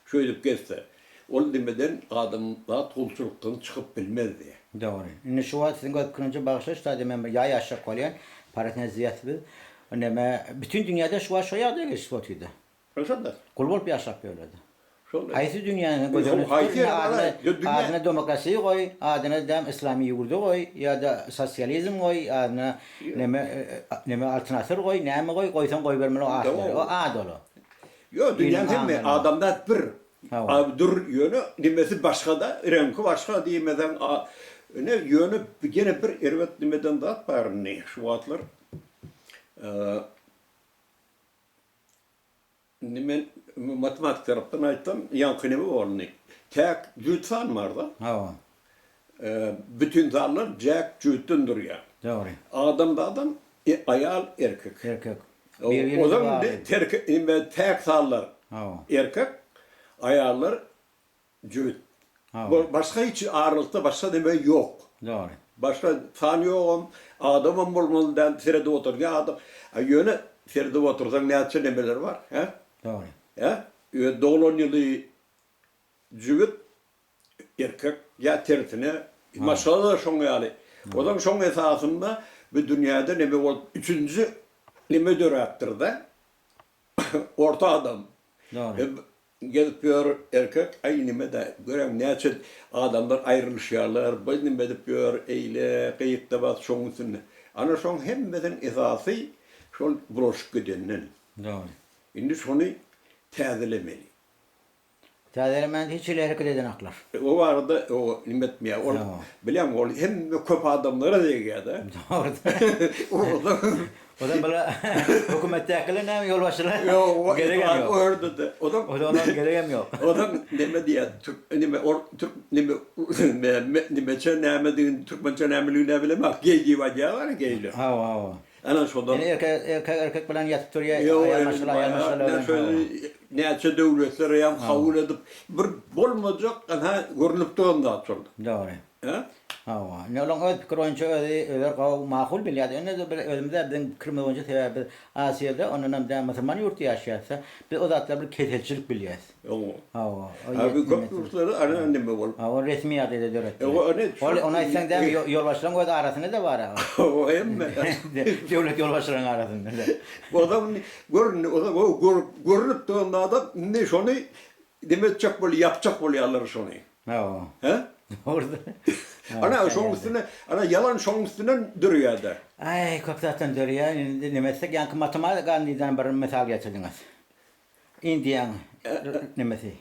şeýdip gezse, ol nimeden adamzat gulçulykdan çykyp bilmez diýýär. Dogry. Indi şu wagt siziň öz pikiriňize bagyşla şu taýda men bir ýaý açjak bolýan. Parasnezýas biz. Neme bütin dünýäde şu wagt şo ýagdaý geçip otyrda. Şol-da. Gul bolup ýaşap ýörlerdi. Şol-da. Haýsy dünýäni göz öňüne tutup, indi adyna, adyna demokrasiýa goý, adyna däm yslamy ýurdy goý, ýa-da sosializm goý, adyna neme, neme altyn asyr goý, näme goý, goýsaň goýbermeli o atlary. O ad ol. Ýok, dünýäň hemme adamzat bir. A dur ýöne nimesi başgada, reňki başga diýmeseň a ine ýöne ýene bir erbet nimeden zat bar indi şu wagtlar. Indi men matematik tarapdan aýtsam, ýaňky neme boldy? Täk jübüt san bar-da. Hawa. Bütin sanlar jäk jübütden durýar. Dogry. Adamzadam aýal, erkek. Erkek. Ozal indi terk indi täk sanlar. Hawa. Erkek, aýallar Jübüt. Hawa. Başga hiç aralykda başga neme ýok. Dogry. Başga san ýogam, adamam bolmaly däl, seredip otur. Ne adam, a ýöne seredip otursaň näçe nemeler bar, hä? Dogry. Hä? Öz doglan ýyly jübüt, erkek ýa tersine, maşgala-da şoň ýaly. Ozal şoň esasynda bu dünýäde neme bolup, üçünji neme döräpdir-de, orta adam. Dogry. Gezip ýör erkek aý nimede göreň näçe adamlar aýrylyşýarlar bu nime edip ýör eýle gyýykda bas şoň üstünde ana şoň hemmesiniň esasy şol bulaşyk gidenden. Dogry. Indi şony täzelemeli. Täzelemän hiç hili hereket edenoklar. O barada o nime etmeýär ol bilýäňmi ol hemme köp adamlara degýärde. Dogry. Ozan bula hökümetdäkiler näme ýolbaşçylar? Ýok, geregem ýok. O ýerde-de. Ozan Ozan onuň geregem ýok. Ozan neme diýýär, türk neme or türk neme nemeçe nämedigini, türkmençe nämeligini bilemok. Geý diýip aýdýarlar, geýler. Hawa, hawa. Ana şondan. Ýöne erkek erkek erkek bilen ýatyp durýar, aýal maşgala aýal maşgala bilen. Şony näçe döwletler hem kabul edip, bir bolmajak, ana görnüp duran zat şol. Dogry. Hä? Hawa. Indi olaň öz pikiri boýunça özi özleri gowy makul bilýärdi. Indi biz özümiz-ä biziň pikirimiz boýunça sebäbi biz Aziýada ondanam dä musulman ýurtda ýaşaýarys-da. Biz o zatlary bir keselçilik bilýäs. Hawa. Hawa. Abi köp ýurtlarda ana neme bolup. Hawa resmi ýagdaýda döretdiler. Hawa ony Ol ony aýtsaň dämi ýolbaşçylaryň öz arasynda-da bar-a. Hawa hemme. Döwlet ýolbaşçylaryň arasynda-da. Ozal göründi, ozal görnüp duran zada indi şony neme etjek bolýar, ýapjak bolýarlar şony. Hawa. Hä? Dogrudyr. Ana şoň üstüne, ana ýalan şoň üstünden dörýär-de. Aý, köp zatdan dörýär. Indi neme etsek, ýaňky Matma Gandiden bir mysal getirdiňiz. Indiýaň nemesi.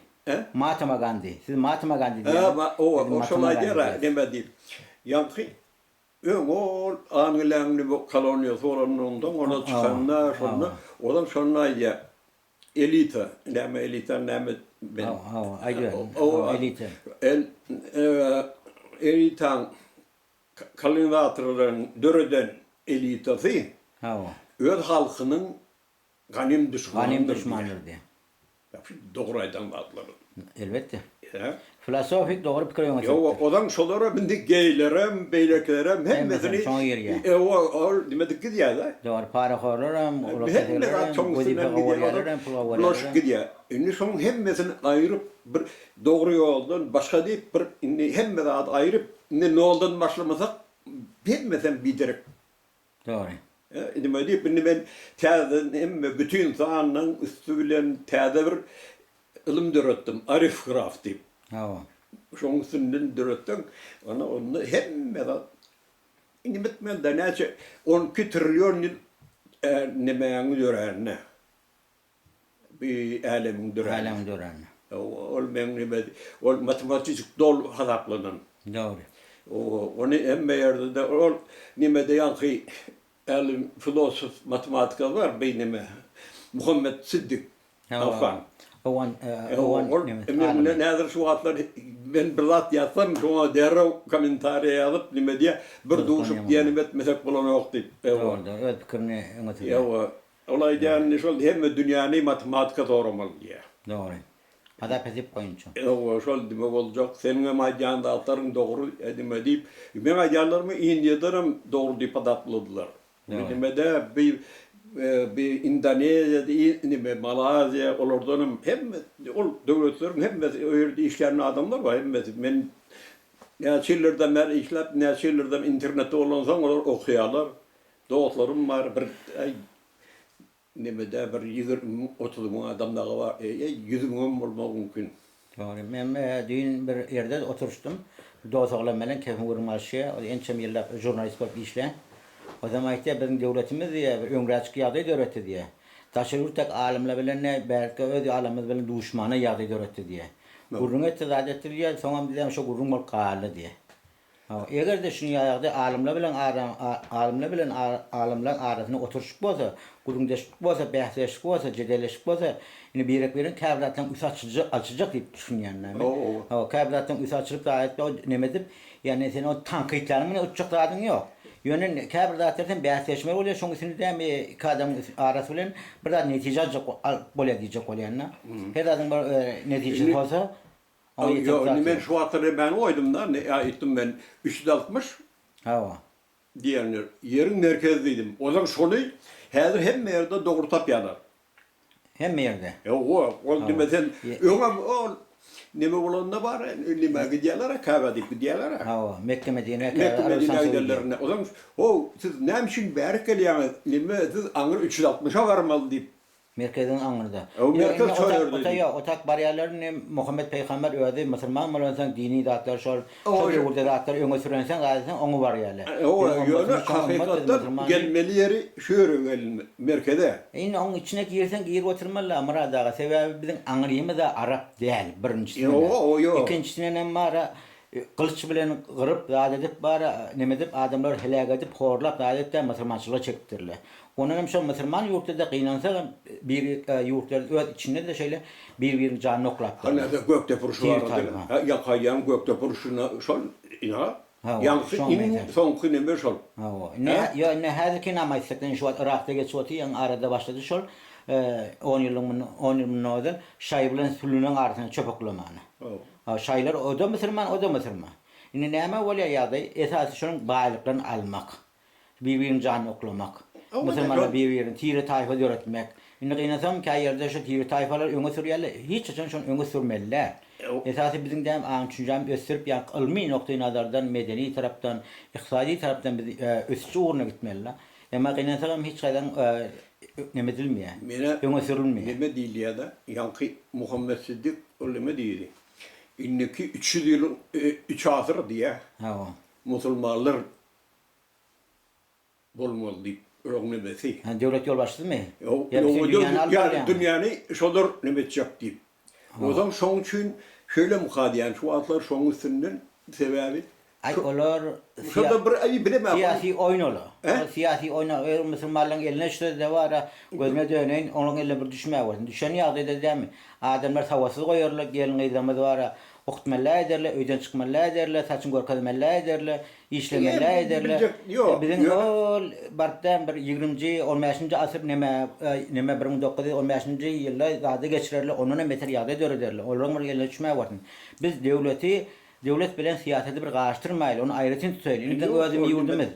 Matma Gandi. Siz Matma Gandi diýýäňiz. Hä, o, o şol aýdýar-a, neme diýip. Ýaňky öň ol Angliýanyň neme koloniýasy bolanyndan ola çykanda şonda, olam şonda aýdýar. Elita, näme elita näme ben. Hawa, hawa, aýdyber. Hawa, elita. El, elitaň kolonizatorlaryň döreden elitasy Hawa. öz halkynyň ganym duşmanydyr. Ganym duşmanydyr diýýär. Dogry aýdan zatlary. Elbetde. Hä? Filosofik dogry pikir öňe sürüpdir. Ýok, ozan şolara indi geýlerem, beýlekilerem hemmesini şoňa girýär. Ewa, ol nime dik gidýär-de. Dogry, parahorlaram, Hemme ulak zat şoň wezipe üstünden gidýär, gowurýarlaram, pul ozan bulaşyp gowurýarlaram. gidýär. Indi şoň hemmesini aýryp bir dogry ýoldan başga diýip bir indi hemme zady aýryp, indi noldan başlamasak hemmesem biderek. Dogry. Nime diýip, indi men täzeden hemme bütin sanyň üsti bilen täze bir ylym döretdim, arifgraf diýip. Hawa. Şoň üstünden döretseň, ana onda hemme zat indi bitmez-de näçe 12 trillion ýyl nemäň döränine. Bi älemiň döränine. Älemiň döränine. Ol meň nime, ol matematik doly hasaplanan. Dogry. Ony hemme ýerde-de ol nimede ýaňky älim filosof matematika bar bi nime Muhammet Siddik Afgan. Owgan owgan Ol men häzir şu wagtlar men bir zat ýazsam şoňa derrew kommentariýa ýazyp nime diýýär bir duşup diýenimi etmesek bolanok diýip. Dogry dogry öz pikirini öňe sürýär. Ýowa Ol aýdýan şol hemme dünýäni matematika soramaly diýýär. Dogry. Hasap hesip boýunça. Hawa şol nime boljak seniňem aýdýan zatlaryň dogry nime diýip meň aýdýanlarymy Indiýadanam dogry diýip hasapladylar. Nimede bi bi Indoneziýada nime Malaýziýa olardanam hemme ol döwletleriň hemmesi o ýerde işleýän adamlar bar hemmesi men näçe ýyllardan bäri işläp näçe ýyllardan internetde bolansoň olar okaýarlar. Dostlarym bar bir aý nemede bir 20 30 müň adam dagy bar eý 100 müňem bolmagy mümkin. Dogry. Men düýn bir ýerde oturyşdym. Bir dos oglan bilen kefim gürrüň alyşýar. Ol ençeme ýyllap žurnalist bolup işlän. Ozam aýtýar, biziň döwletimiz diýýär, bir öňräçik ýagdaý döretdi diýýär. Daşary ýurtdaky alymlar bilen ne bärki öz alymymyz bilen duşmana ýagdaý döretdi diýýär. Gürrüň etdi zat etdi diýýär, soňam diýýär şo gürrüň bolup galdy diýýär. Hawa, eger-de şuny ýagdaý alymlar bilen alymlar bilen alymlaryň arasynda oturyşyk bolsa, gürrüňdeşlik bolsa, bäsleşik bolsa, jedelleşik bolsa, indi birek-biregiň käbir zatlaryň üsti açyljak, açyljak diýip düşünýän men. Hawa, käbir zatlaryň üsti açylyp zat neme edip, ýagny sen ony tankytlanyň bilen utjak zadyň ýok. Ýöne käbir zatlar sen bäsleşmeli bolýar, şoň üstünde dämi iki adamyň arasy bilen bir zat netije aljak alyp bolýar diýjek bolýan-da. Her zadyň bir netijesi bolsa, oňa ýeterlik Ýok, zat indi men ýok. şu wagtlar nämäni goýdum-da, ne aýtdym men, 360 Hawa. diýenler, ýeriň merkezi diýdim. Olar şony häzir hemme ýerde dogry tapýarlar. Hemme ýerde. Ýok, ol nime sen öňem ol nime bolanda bar, nime gidýärler, Käbä diýip gidýärler. Hawa, Mekge Medine, Käbä, Mekge Medine gidenlerinde. Ozaň, how, siz näme üçin bärik gelýäňiz? Nime siz aňry 360-a barmaly diýip. Merkeziň aňyrda. Ýok, merkez şo ýerde diýip. Ýok, otak barýarlar indi Muhammet peýgamber özi musulman bolansoň dini zatlar şol şol döwürde zatlary öňe sürenseň zat etseň oňa barýarlar. Hawa, ýöne hakykatdan gelmeli ýeri şu ýere gelin, merkeze. Indi oň içine girseň girip oturmaly-la Myrat aga, sebäbi biziň aňrymyz-a arap däl, birinjisinden-ä. Ikinjisinden bar-a, gylyç bilen gyryp, zat edip bar-a, neme edip, adamlary heläk edip, horlap, zat edip-de musulmançylyga çekipdirler. Ondan hem şo musulman ýurtda-da gynansagam, bir ýurtlar öz içinde-de şeýle bir-biriniň janyny oklapdyrlar. Hany, Gökdepe urşy barada, ýakaýan Gökdepe urşuna şol, ynha, Ýaňky iň soňky neme şol. Hawa. Indi ýo indi häzirki name aýtsak indi şu wagt Yrakda geçip otyr ýaňy arada başlady şol on ýylyň mundan on ýyl mundan ozal şaýy bilen sünniniň arasynda çöp oklamany. Hawa şaýylar oda musurman oda musurman. Indi näme bolýar ýagdaý esasy şonuň baýlyklaryny almak. Bir-biriniň janyny oklamak. Musulmanlar bir-birini tire-taýfa döretmek. Indi gynansam kä ýerde şu tire-taýfalary öňe sürýärler. Hiç haçan şony öňe sürmeli däl. Esasy biziň däm aň-düşünjämizi ösdürip ýaňky ylmy nukdaý nazardan, medeni tarapdan, ykdysady tarapdan biz ösüş ugruna gitmeli-de. Emma gynansagam hiç haýsam neme edilmeýär. Öňe sürülmeýär. Neme diýilýär-de, ýaňky Muhammet Siddik ol neme diýdi? Indiki 300 ýylyň, üç asyr diýýär. Hawa. Musulmanlar bolmaly diýip öň nemesi. Hä döwlet ýolbaşçysymy? Ýok, ýa bütin dünýäni alyp barýarmy? Dünýäni şolar neme etjek diýip. Onsoň şoň üçin şeýle muka diýýän şu wagtlar şoň üstünden sebäbi Aý olar Şonda bir aý bilemä syýasy oýun ola. Ol syýasy oýun eger musulmanlaryň eline düşse-de bar-a gözüne döneýin olaryň eline bir düşmäge bolsun. Düşen ýagdaýda dämi adamlar sowatsyz goýarlar gelin-gyzlarymyz bar-a okutmaly ederler, öýden çykmaly ederler, saçyny görkezmeli ederler. Işlemeli ederler. Biziň ol baryp däm bir ýigrimji, on bäşinji asyr neme, neme 1915-nji ýylda zady geçirerler, ondan hem beter ýagdaý dörederler. Olaryň bir eline düşmäge bolsun. Biz döwleti, döwlet bilen syýasaty bir garyşdyrmaýly, ony aýratyn tutaýly. Indi biziň özümiz ýurdumyz.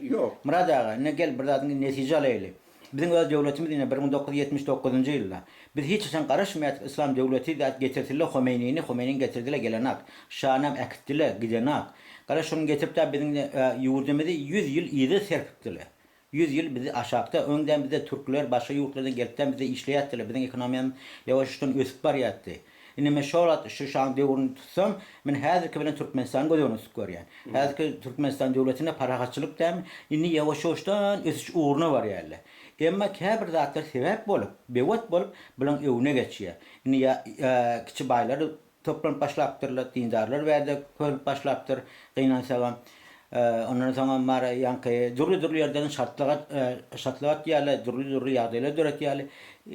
Myrat aga, indi gel bir zadyň netije alaýly. Biziň öz döwletimiz ine 1979-njy ýylda. Biz hiç haçan garaşmaýardyk yslam döwleti zat getirsinler Homeýnini, Homeýnini getirdiler gelenak. Şanam äkitdiler, gidenak. Gara şony getiripdä biziň ýurdumyzy ýüz ýyl yza serpikdiler. Ýüz ýyl bizi aşakda, öňden bize türkler başga ýurtlardan gelipdä bizde işleýärdiler, biziň ekonomiýamyz ýawaş-ýuwaşdan ösüp barýardy. Indi men şo wagt şu şaň döwrüni tutsam, men häzirki bilen Türkmenistany göz öňüne tutup görýän. Häzirki Türkmenistan döwletinde parahatçylyk dämi, indi ýawaş-ýuwaşdan ösüş ugruna barýarlar. Emma käbir zatlar sebäp bolup, böwet bolup, bulaň öňüne geçýär. Indi ýa kiçi baýlar toplanyp başlapdyrlar, dindarlar bärde köpelip başlapdyr, gynansagam. Ondan soňam bar ýaňky dürli-dürli ýerden şatlyk şatlyk atýarlar, dürli-dürli ýagdaýlar döretýärler.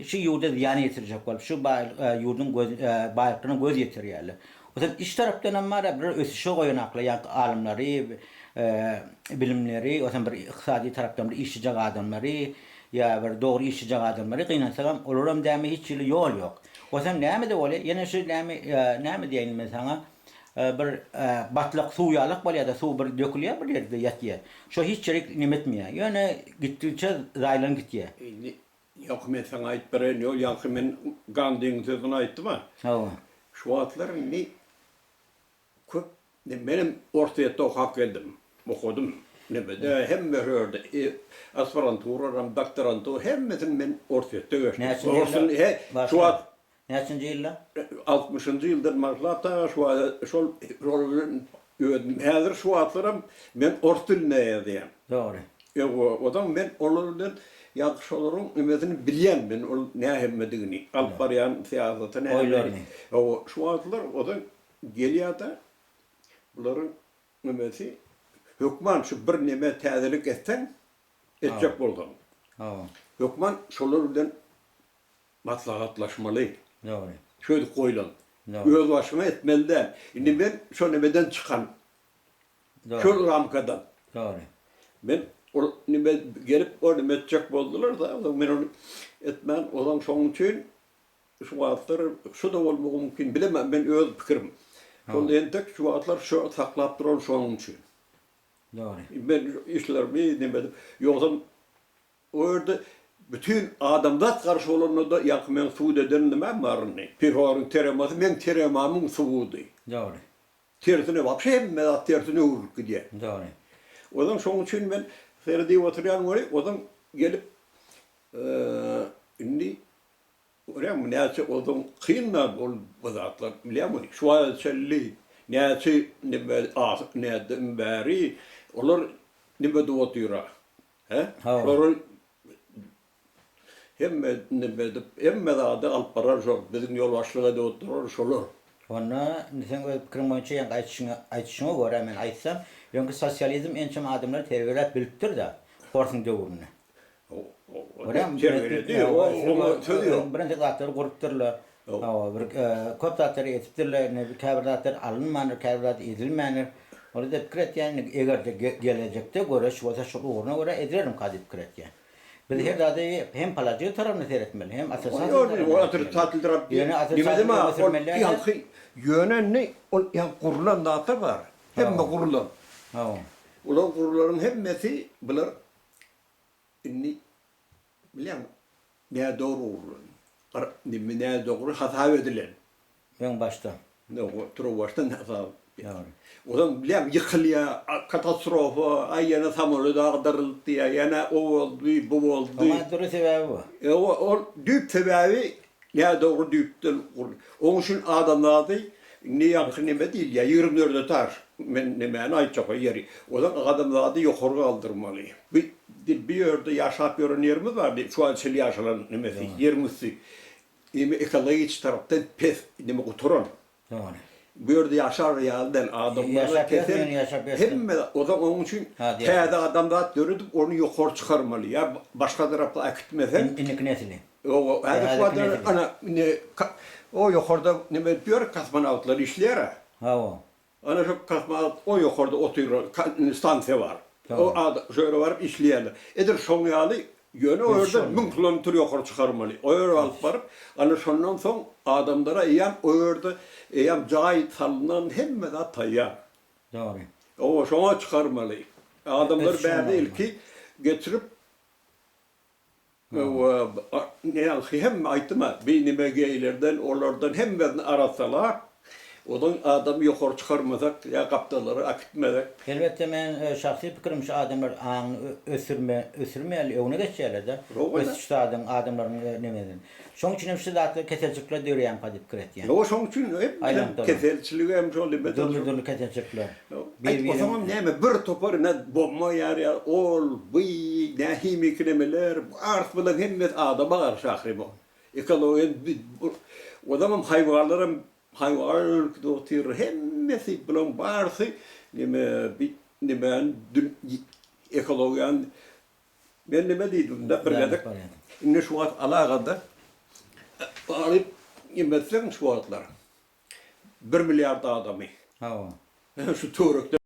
Şu ýurda zyýan ýetirjek bolup, şu ýurduň göz baýlyklaryna göz ýetirýärler. Ozal iç tarapdan hem bar bir ösüşe goýanaklar, ýaňky alymlary, bilimleri, ozal bir ykdysady tarapdan bir işlejek adamlary ýa bir dogry işlejek adamlary gynansagam olaram dämi hiç hili ýol ýok. Ozal näme-de bolýar, ýene şu näme näme diýeýin men saňa, bir batlak suw ýalak bolýar-da, suw bir dökülýär bir ýerde ýatýar. Şo hiç ýerik neme etmeýär. Ýöne gitdigiçe zaýalanyp gitýär. Indi ýok men saňa aýdyp bereýin, ýok ýaňky men Gandyň sözüni aýtdym-a. Hawa. Şu wagtlar indi köp menem Orsýetde okap geldim. Okadym. Nemede hemme ýerde aspiranturaram, doktorantura hemmesini men Orsýetde geçdim. Näçinji ýylda? Şu wagt Näçinji ýylda? Altmyşynjy ýyldan başlap ta şu wagta şol şol bilen özüm häzir şu wagtlaram men ors dilinde ýazýan. Dogry. Ýok, ozal men olar bilen ýa şolaryň nimesini bilýän men ol nähemmedigini, alyp barýan syýasaty nähili. Hawa, şu wagtlar ozal gelýär-de bularyň nimesi hökman şu bir neme täzelik etseň, etjek bolsaň. Hawa. Hökman şolar bilen maslahatlaşmaly. Dogry. Şöýdüp goýlan. Dogry. Öz başyňa etmeli däl. Indi men şo nemeden çykan. Şol ramkadan. Dogry. Men ol nime gelip o nime etjek boldular da, onsoň men ony etmän, onsoň şonuň üçin şu wagtlar şu-da bolmagy mümkin, bilemän, men öz pikirim. Şol entek şu wagtlar şu saklap duran şonuň üçin. Dogry. Men işlerimi nime edip, ýogsam o ýerde bütin adamzat garşy bolanda-da ýaňky meň sud eden nimem bar indi. Piforyň teremasy meň teremamyň sudy. Dogry. Tersine wapşe hemme zat tersine öwrülip gidýär. Dogry. Ozan şoň üçin men seni diýip oturýan weli ozan gelip indi görýäňmi näçe ozan kyn da ol bu zatlar bilýäňmi şu wagta çenli näçe neme näden bäri olar neme edip otyra he şolar Hemme neme edip, hemme zady alyp barar şol, biziň ýolbaşçylyk edip oturan şolar. Onda indi seň öz pikiriň boýunça ýaňky aýdyşyňa, aýdyşyňa görä men aýtsam, ýöňki sosializm ençeme adamlary terbiýeläp bilipdir-de, orsuň döwründe. Görýäňmi? Terbiýeledi, oňa söz ýok. Birinji zatlary gurupdyrlar. Hawa, bir köp zatlary edipdirler, indi käbir zatlar alynmandyr, käbir zat edilmändir. Ol-da pikir etýän, indi eger-de gelejekde göreş bolsa şol ugruna görä edilerimka diýip pikir etýän. Biz her zady hem položitel tarapyna seretmeli, hem otrisatel tarapyna Ýok, otrisatel tarap Ýöne otrisatel öňe sürmeli däl. Ýaňky ýöne indi ol ýaňky gurlan zatlar bar. Hemme gurlan. Hawa. Olar gurlaryň hemmesi bular indi bilýäňmi nädogry gurlan. Nime nädogry hasap edilen. Öň başda. Turuwbaşdan hasap. Dogry. Ozal bilýäň ýykylýar, katastrofa, aý ýene samolýot agdaryldy, ýene o boldy, bu boldy. Oňa dürli sebäbi bar. Ýok, ol düýp sebäbi nädogry düýpden guruldy. Oň üçin adamzady indi ýaňky neme diýilýär, 24 etaž, men nemäni aýtjak o ýeri. Ozal adamzady ýokary galdyrmaly. Bu bu ýerde ýaşap ýören ýerimiz bar, şu wagta çenli ýaşalan nemesi, ýeriň üsti. Neme ekologik tarapdan pes, neme gutaran. Dogry. Bu ýerde ýaşar ýaly däl adamlara kesel hemme ozal onuň üçin täze adamzat döredip ony ýokary çykarmaly ýa başga tarapa äkitmeseň. Indiki nesli. Ýok häzir şu wagtda ana indi o ýokarda neme edip ýör kosmonawtlar işleýär-ä. Hawa. Ana şo kosmonawt o ýokarda otyr, stansiýa bar. O adam şo ýere baryp işleýärler. Edil şoň ýaly, ýöne o ýerde 1000 kilometr ýokary çykarmaly. O ýere alyp baryp, ana şondan soň adamlara eýýäm o ýerde eýýäm jaý salnan hemme zat taýýar. Dogry. Owa, şoňa çykarmaly. Adamlary bärde ilki getirip Ýaňky hem aýtdym-a, beýnime geýlerden, olardan hemmesini arassalap, odan adamy ýokary çykarmasak ýa gapdallara äkitmesek. Elbetde men şahsy pikirim şu adamlar aňyny ösürme ösürmeýärler öňüne geçýärlerde ösüş zadyň adamlaryň nemesini. Şoň üçin hem şu zatlar keselçilikler döreýänka diýip pikir etýän. Ýok şoň üçin hem keselçilik hem şol neme Dürli dürli keselçilikler. Aýt osaňam näme bir topar ine bomba ýarýar ol by nä himiki nemeler bars bulaň hemmesi adama garşy ahyry bu ekologiýa ozaňam haýwanlaram haýwanlar ölüp otyr hemmesi bulaň barsy neme bi nemäni ekologiýany men neme diýdim-de bir gezek indi şu wagt alagada alyp neme etseň şu wagtlar bir milliard adamy Hawa. Şu töwerekde.